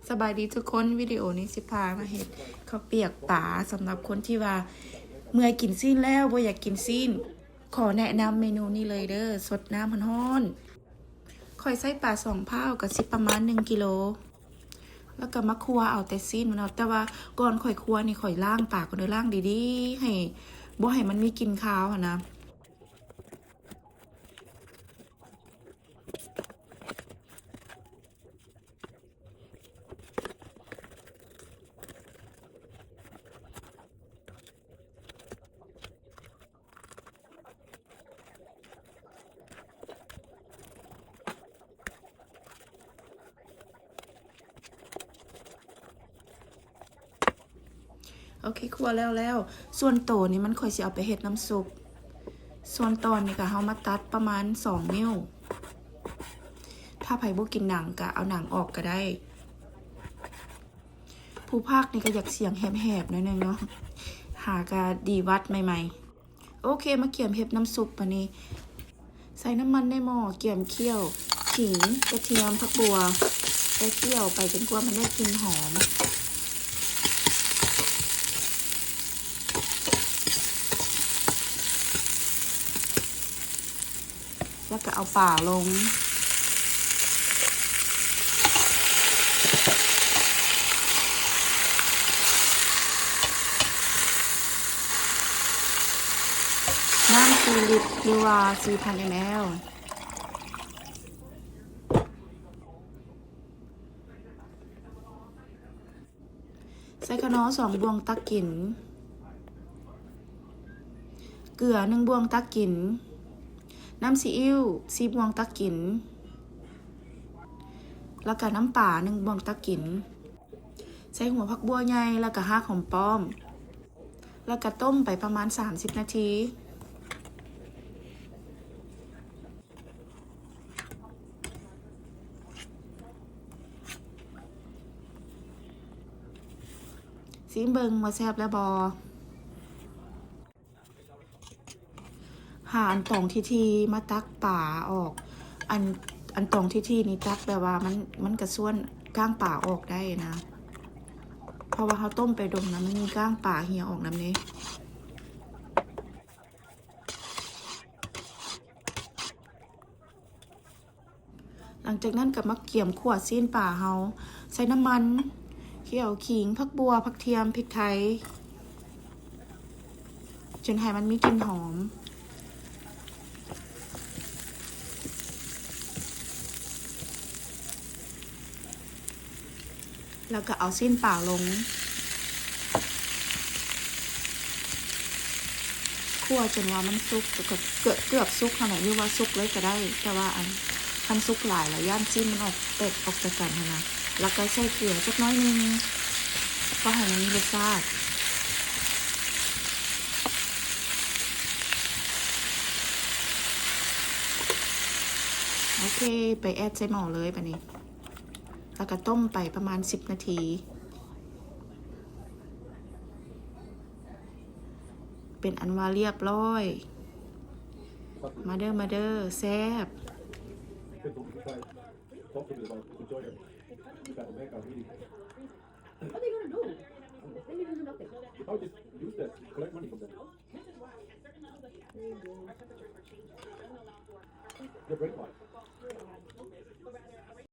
ສະບາຍດີທຸກຄົນ, ວິດີໂອນີ້ຊິພາມາເຮັດເຂົ້າປຽກປາ ສຳລັບຄົນທີ່ວ່າເມື່ອຍກິນຊີ້ນແລ້ວບໍ່ຢາກກິນຊີ້ນ, ຂໍແນະນຳເມນູນີ້ເລີຍເດີ້ ສົດນ້ຳຮ້ອນໆ. ຂ້ອຍໃຊ້ປາສອງພ້າວ ກໍຊິປະມານໜຶ່ງກິໂລ ແລ້ວກໍມາຄົວເອົາແຕ່ຊີ້ນມັນເນາະ. ແຕ່ວ່າກ່ອນຂ້ອຍຄົວນີ້ ຂ້ອຍລ້າງປາກ່ອນເດີ້, ລ້າງດີໆ ໃຫ້ ບໍ່ໃຫ້ມັນມີກິ່ນຄາວຫັ້ນນະ. ໂອເຄ ຄົວແລ້ວແລ້ວ. ສ່ວນໂຕນີ້ມັນຂ້ອຍຊິເອົາໄປເຮັດນ້ຳຊຸບ. ສ່ວນຕອນນີ້ກໍເຮົາມາຕັດປະມານສອງນິ້ວ. ຖ້າໃຜບໍ່ກິນໜັງກໍເອົາໜັງອອກກໍໄດ້. ຜູ້ພາກນີ້ກໍຢາກສຽງແຫບໆໜ້ອຍໜຶ່ງເນາະ, ຫາກະດີວັດໃໝ່ໆ. ໂອເຄ ມາກຽມເຮັດນ້ຳຊຸບບາດນີ້. ໃສ່ນ້ຳມັນໃນໝໍ້, ກຽມຂ້ຽວ ຂີງ, ກະທຽມ, ຜັກບົ່ວ ແລະ ຂ້ຽວໄປຈົນກວ່າມັນໄດ້ກິ່ນຫອມ. ແລ້ວກໍເອົາປາລົງ. ນ້ຳສີ່ລິດ ຫຼືວ່າສີ່ພັນເອັມແອລ. ໃສ່ຂະໜໍສອງບ່ວງຕັກກິນ, ເກືອໜຶ່ງບ່ວງຕັກກິນ, ນ້ຳຊີອິ້ວສີ່ບ່ວງຕັກກິນ ແລ້ວກະນ້ຳປາໜຶ່ງບ່ວງຕັກກິນ. ໃສ່ຫົວຜັກບົ່ວໃຫຍ່ ແລ້ວກະຮາກຫອມປ້ອມ ແລ້ວກະຕົ້ມໄປປະມານສາມສິບນາທີ. ຊີມເບິ່ງວ່າແຊບແລ້ວບໍ່. ຫາອັນຕອງຖີ່ໆ ມາຕັກປາອອກ. ອັນ ອັນຕອງຖີ່ໆນີ້ຕັກແບບວ່າມັນ ມັນກະສ່ວນກ້າງປາອອກໄດ້ນະ, ເພາະວ່າເຮົາຕົ້ມໄປດົນນະ ມັນມີກ້າງປາເຮຍອອກນຳເດ້. ຫຼັງຈາກນັ້ນກໍມາກຽມຂົ້ວຊີ້ນປາເຮົາ, ໃສ່ນ້ຳມັນ, ຂ້ຽວ, ຂີງ, ຜັກບົ່ວ, ຜັກທຽມ, ພິກໄທ ຈົນໃຫ້ມັນມີກິ່ນຫອມ. ແລ້ວກໍເອົາຊີ້ນປາລົງ ຂົ້ວຈົນວ່າມັນສຸກ ແລ້ວກໍເກືອບ ເກືອບສຸກຫັ້ນແຫຼະ ຫຼືວ່າສຸກເລີຍກໍໄດ້, ແຕ່ວ່າອັນ ຄັນສຸກຫຼາຍແລ້ວຢ້ານຊີ້ນມັນອອກ ແຕກອອກຈາກກັນຫັ້ນນະ. ແລ້ວກໍໃສ່ເກືອຈັກໜ້ອຍໜຶ່ງ ເພາະໃຫ້ມັນມີລົດຊາດ. ໂອເຄ ໄປແອດໃສ່ໝໍ້ເລີຍບາດນີ້. ແລ້ວກໍຕົ້ມໄປປະມານສິບນາທີ ເປັນອັນວ່າລຽບຮ້ອຍ. ມາເດີ ມາເດີ ແຊບ. What they gonna do? They didn't do nothing. If I just use that to collect money from them. They're brainwashed.